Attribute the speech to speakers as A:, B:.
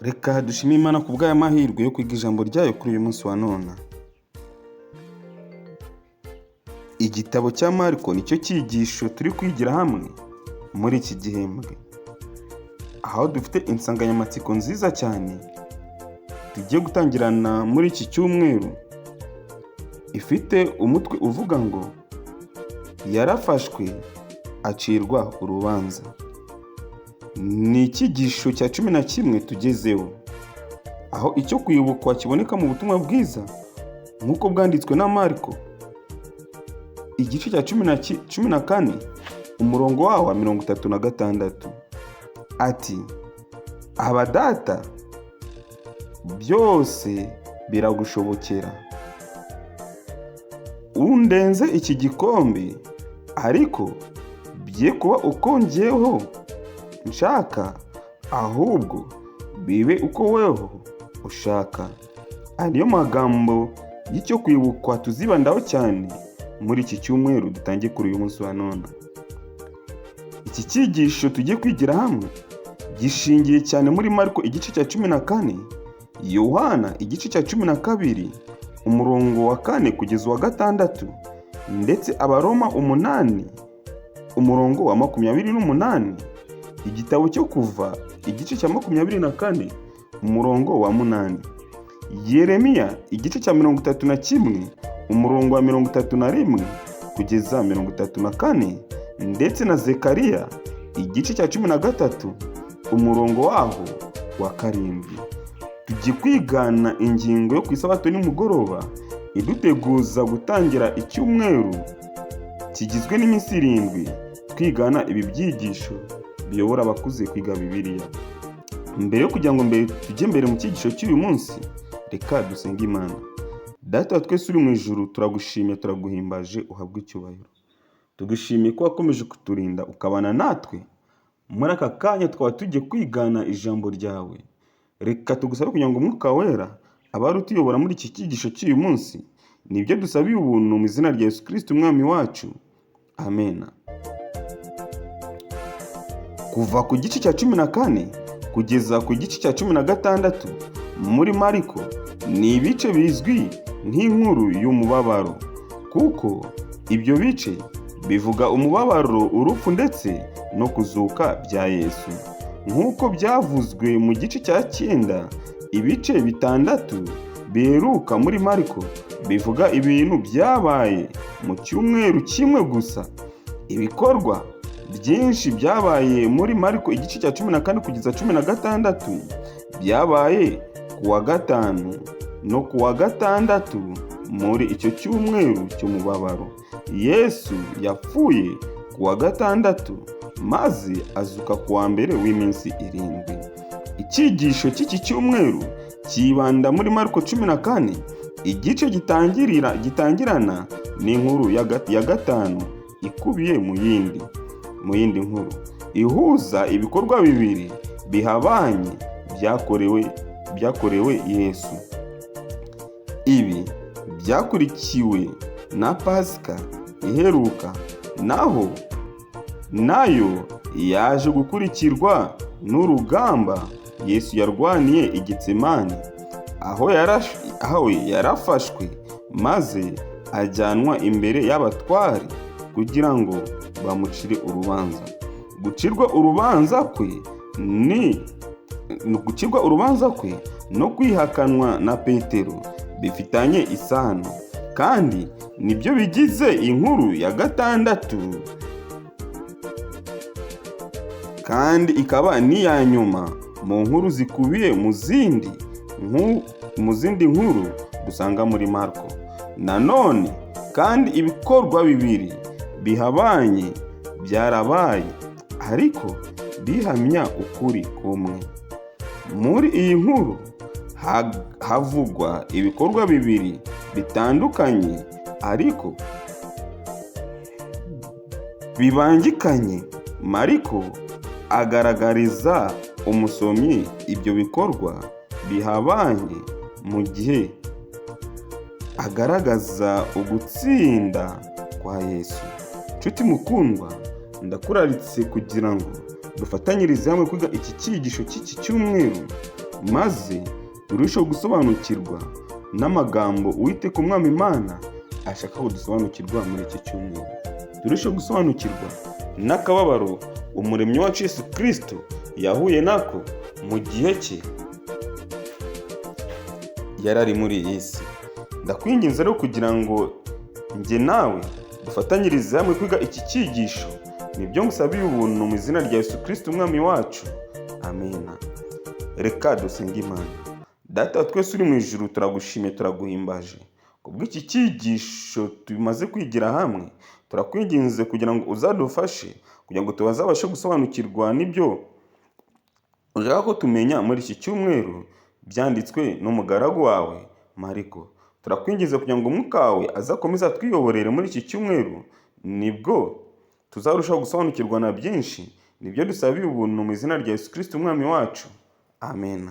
A: Reka dushime Imana ku bw'aya mahirwe yo kwiga ijambo ryayo kuri uyu munsi wa none. Igitabo cya Mariko nicyo cyigisho turi kwigira hamwe muri iki gihembwe, aho dufite insanganyamatsiko nziza cyane tugiye gutangirana muri iki cyumweru, ifite umutwe uvuga ngo yarafashwe acirwa urubanza. Ni icyigisho cya 11 tugezeho, aho icyo kwibukwa kiboneka mu butumwa bwiza nk'uko bwanditswe na Mariko, igice cya 14, umurongo wawo wa 36. Ati: "Aba Data, byose biragushobokera, undenze iki gikombe, ariko bye kuba uko njyeho nshaka, ahubwo bibe uko weho ushaka." Aya niyo magambo y'icyo kwibukwa tuzibandaho cyane muri iki cyumweru dutangiye kuri uyu munsi wa none. Iki cyigisho tugiye kwigira hamwe gishingiye cyane muri Mariko igice cya 14, Yohana igice cya 12, umurongo wa 4 kugeza uwa 6, ndetse Abaroma 8, umurongo wa 28, igitabo cyo Kuva igice cya 24, umurongo wa 8, Yeremiya igice cya 31, umurongo wa 31 kugeza 34, ndetse na Zekariya igice cya 13, umurongo waho wa 7. Tugiye kwigana ingingo yo ku isabato nimugoroba iduteguza gutangira icyumweru kigizwe n'iminsi 7, twigana ibi byigisho biyobora abakuze kwiga Bibiliya. Mbere yo kugira ngo mbere tujye mbere mu cyigisho cy'uyu munsi, reka dusenge Imana. Data wa twese uri mu ijuru, turagushimiye, turaguhimbaje, uhabwe icyubahiro. Tugushimiye ko wakomeje kuturinda ukabana natwe muri aka kanya twaba tugiye kwigana ijambo ryawe. Reka tugusabe kugira ngo Umwuka Wera abe ari utuyobora muri iki cyigisho cy'uyu munsi. Nibyo dusabiye ubuntu mu izina rya Yesu Kristo Umwami wacu, amena. Kuva ku gice cya 14 kugeza ku gice cya 16 muri Mariko ni ibice bizwi nk'inkuru y'umubabaro, kuko ibyo bice bivuga umubabaro, urupfu ndetse no kuzuka bya Yesu. Nk'uko byavuzwe mu gice cya 9, ibice 6 biheruka muri Mariko bivuga ibintu byabaye mu cyumweru kimwe gusa. Ibikorwa byinshi byabaye muri Mariko igice cya 14 kugeza 16 byabaye ku wa gatanu no ku wa gatandatu muri icyo cyumweru cy'umubabaro. Yesu yapfuye ku wa gatandatu maze azuka ku wa mbere w'iminsi 7. Icyigisho cy'iki cyumweru cyibanda muri Mariko 14, igice gitangirana n'inkuru ya 5 ikubiye mu yindi nkuru ihuza ibikorwa bibiri bihabanye byakorewe Yesu. Ibi byakurikiwe na Pasika iheruka, naho nayo yaje gukurikirwa n'urugamba Yesu yarwaniye i Getsemani, aho yarafashwe maze ajyanwa imbere y'abatware kugira ngo bamucire urubanza. Gucirwa urubanza kwe ni gucirwa urubanza kwe no kwihakanwa na Petero bifitanye isano, kandi nibyo bigize inkuru ya 6, kandi ikaba n'iya nyuma mu nkuru zikubiye mu zindi nkuru dusanga muri Marko. Nanone kandi ibikorwa bibiri bihabanye byarabaye, ariko bihamya ukuri kumwe. Muri iyi nkuru havugwa ibikorwa bibiri bitandukanye ariko bibangikanye. Mariko agaragariza umusomyi ibyo bikorwa bihabanye mu gihe agaragaza ugutsinda kwa Yesu. Nshuti mukundwa, ndakuraritse kugira ngo dufatanyirize hamwe kwiga iki cyigisho cy'iki cyumweru. Maze turusheho gusobanukirwa n'amagambo Uwiteka Umwami Imana ashaka ko dusobanukirwa muri iki cyumweru. Turusheho gusobanukirwa n'akababaro Umuremyi wacu Yesu Kristo yahuye nako mu gihe cye yari ari muri iyi si. Ndakwinginze rero kugira ngo njye nawe dufatanyirize hamwe kwiga iki cyigisho. Nibyo ngusabiye ubuntu mu izina rya Yesu Kristo Umwami wacu. Amena. Reka dusenge Imana. Data wa twese uri mu ijuru, turagushimiye, turaguhimbaje kubw'iki cyigisho tumaze kwigira hamwe. Turakwinginze kugira ngo uzadufashe kugira ngo tubazabashe gusobanukirwa n'ibyo ushaka ko tumenya muri iki cyumweru byanditswe n'umugaragu wawe Mariko. Turakwinginze kugira ngo Umwuka wawe azakomeze atwiyoborere muri iki cyumweru, nibwo tuzarushaho gusobanukirwa na byinshi. Nibyo dusabiye ubuntu mu izina rya Yesu Kristo Umwami wacu. Amen.